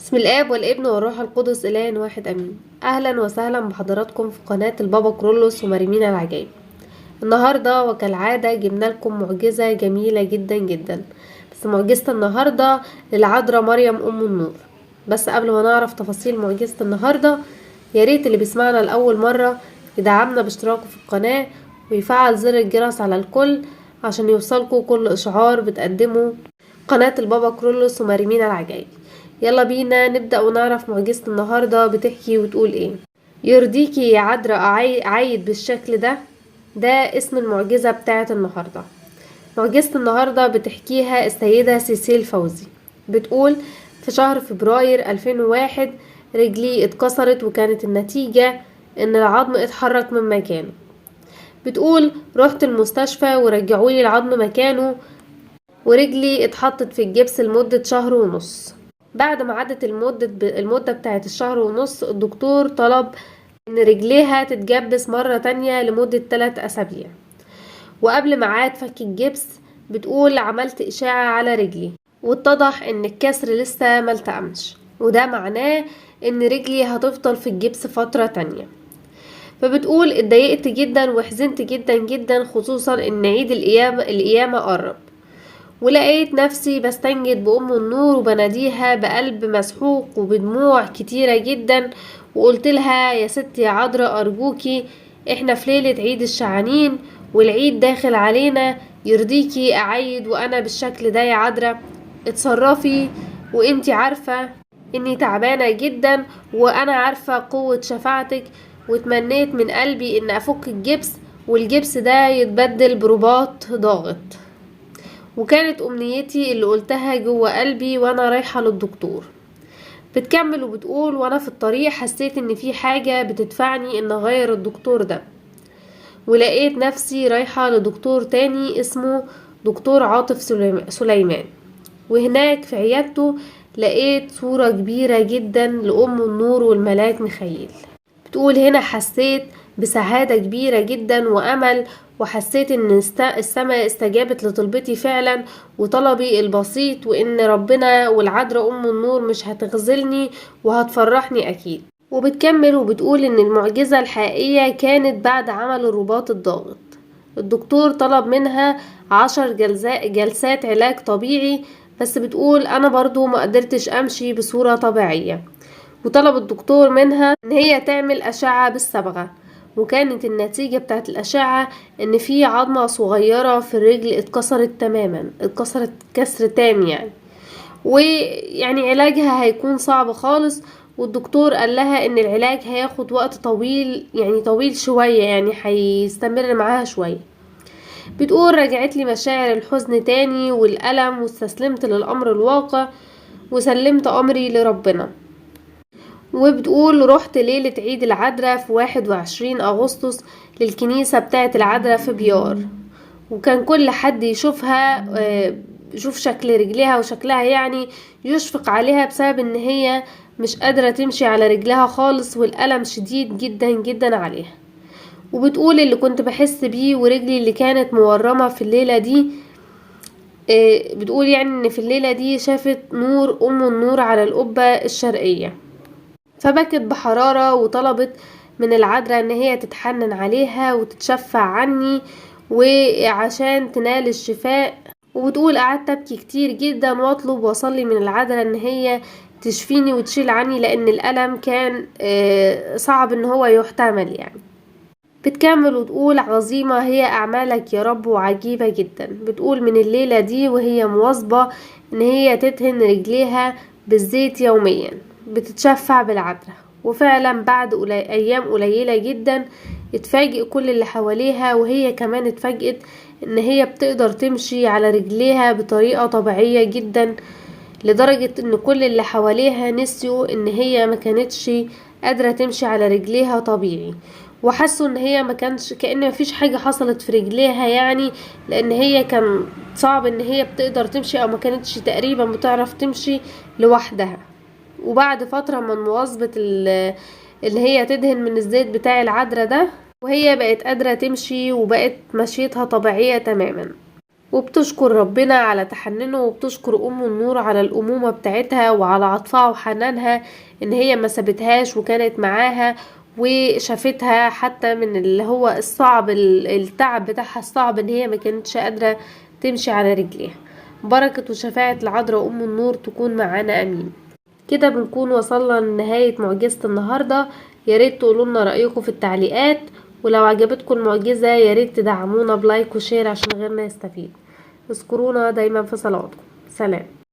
بسم الآب والابن والروح القدس إله واحد أمين. أهلا وسهلا بحضراتكم في قناة البابا كرولوس ومريمين العجائب. النهاردة وكالعادة جبنا لكم معجزة جميلة جدا جدا، بس معجزة النهاردة للعذراء مريم أم النور. بس قبل ما نعرف تفاصيل معجزة النهاردة، يا ريت اللي بيسمعنا لأول مرة يدعمنا باشتراكه في القناة ويفعل زر الجرس على الكل عشان يوصلكوا كل إشعار بتقدمه قناة البابا كرولوس ومريمين العجائب. يلا بينا نبدأ ونعرف معجزة النهاردة بتحكي وتقول ايه. يرضيكي يا عذراء عايد بالشكل ده؟ ده اسم المعجزة بتاعت النهاردة. معجزة النهاردة بتحكيها السيدة سيسيل فوزي. بتقول في شهر فبراير 2001 رجلي اتكسرت، وكانت النتيجة ان العظم اتحرك من مكانه. بتقول رحت المستشفى ورجعولي العظم مكانه، ورجلي اتحطت في الجبس لمدة شهر ونص. بعد ما عدت المدة بتاعت الشهر ونص، الدكتور طلب ان رجليها تتجبس مرة تانية لمدة 3 أسابيع. وقبل ما عاد فك الجبس، بتقول عملت إشاعة على رجلي واتضح ان الكسر لسه ما التأمش، وده معناه ان رجلي هتفضل في الجبس فترة تانية. فبتقول اتضايقت جدا وحزنت جدا جدا، خصوصا ان عيد القيامة قرب، ولقيت نفسي بستنجد بأم النور وبناديها بقلب مسحوق وبدموع كتيرة جدا، وقلت لها يا ستي يا عذراء أرجوكي، احنا في ليلة عيد الشعانين والعيد داخل علينا، يرضيكي أعيد وأنا بالشكل ده يا عذراء؟ اتصرفي وانتي عارفة اني تعبانة جدا وأنا عارفة قوة شفاعتك، وتمنيت من قلبي ان أفك الجبس والجبس ده يتبدل برباط ضاغط. وكانت أمنيتي اللي قلتها جوه قلبي وأنا رايحة للدكتور. بتكمل وبتقول وأنا في الطريق حسيت إن في حاجة بتدفعني إن أغير الدكتور ده، ولقيت نفسي رايحة لدكتور تاني اسمه دكتور عاطف سليمان، وهناك في عيادته لقيت صورة كبيرة جدا لأم النور والملاك ميخائيل. بتقول هنا حسيت بسعادة كبيرة جدا وأمل، وحسيت إن السماء استجابت لطلبتي فعلا وطلبي البسيط، وإن ربنا والعذراء أم النور مش هتخذلني وهتفرحني أكيد. وبتكمل وبتقول إن المعجزة الحقيقية كانت بعد عمل الرباط الضاغط. الدكتور طلب منها 10 جلسات علاج طبيعي، بس بتقول أنا برضو ما قدرتش أمشي بصورة طبيعية. وطلب الدكتور منها إن هي تعمل أشعة بالصبغة، وكانت النتيجة بتاعت الأشعة إن في عظمة صغيرة في الرجل اتكسرت تماما، اتكسرت كسر تام يعني، ويعني علاجها هيكون صعب خالص. والدكتور قال لها إن العلاج هياخد وقت طويل، يعني طويل شوية، يعني هيستمر معاها شوية. بتقول رجعت لي مشاعر الحزن تاني والألم، واستسلمت للأمر الواقع وسلمت أمري لربنا. وبتقول رحت ليلة عيد العذراء في 21 أغسطس للكنيسة بتاعة العذراء في بيار، وكان كل حد يشوفها، يشوف شكل رجليها وشكلها يعني يشفق عليها بسبب ان هي مش قادرة تمشي على رجلها خالص، والألم شديد جدا جدا عليها. وبتقول اللي كنت بحس بيه ورجلي اللي كانت مورمة في الليلة دي، بتقول يعني ان في الليلة دي شافت نور أم النور على القبة الشرقية، فبكت بحرارة وطلبت من العذراء ان هي تتحنن عليها وتتشفع عني وعشان تنال الشفاء. وبتقول قعدت ابكي كتير جدا واطلب واصلي من العذراء ان هي تشفيني وتشيل عني، لان الالم كان صعب ان هو يحتمل يعني. بتكمل وتقول عظيمة هي أعمالك يا رب وعجيبة جدا. بتقول من الليلة دي وهي مواظبة إن هي تدهن رجليها بالزيت يوميا، بتتشفع بالعذراء. وفعلا بعد أيام قليلة جدا اتفاجئ كل اللي حواليها، وهي كمان اتفاجئت إن هي بتقدر تمشي على رجليها بطريقة طبيعية جدا، لدرجة إن كل اللي حواليها نسيوا إن هي ما كانتش قادرة تمشي على رجليها طبيعي، وحسوا ان هي ما كانش، كأن ما فيش حاجة حصلت في رجليها يعني، لان هي كان صعب ان هي بتقدر تمشي او ما كانتش تقريبا بتعرف تمشي لوحدها. وبعد فترة من مواظبة اللي هي تدهن من الزيت بتاع العذراء ده، وهي بقت قادرة تمشي وبقت مشيتها طبيعية تماما. وبتشكر ربنا على تحننه، وبتشكر أم النور على الأمومة بتاعتها وعلى عطفها وحنانها إن هي ما سابتهاش وكانت معاها وشافتها حتى من اللي هو الصعب، التعب بتاعها الصعب، إن هي ما كانتش قادرة تمشي على رجليها. بركة وشفاعة العذراء أم النور تكون معانا، أمين. كده بنكون وصلنا لنهاية معجزة النهاردة. يا ريت تقولوا لنا رأيكم في التعليقات، ولو عجبتكم المعجزة يا ريت تدعمونا ب like و share عشان غيرنا يستفيد. اذكرونا دايما في صلواتكم. سلام.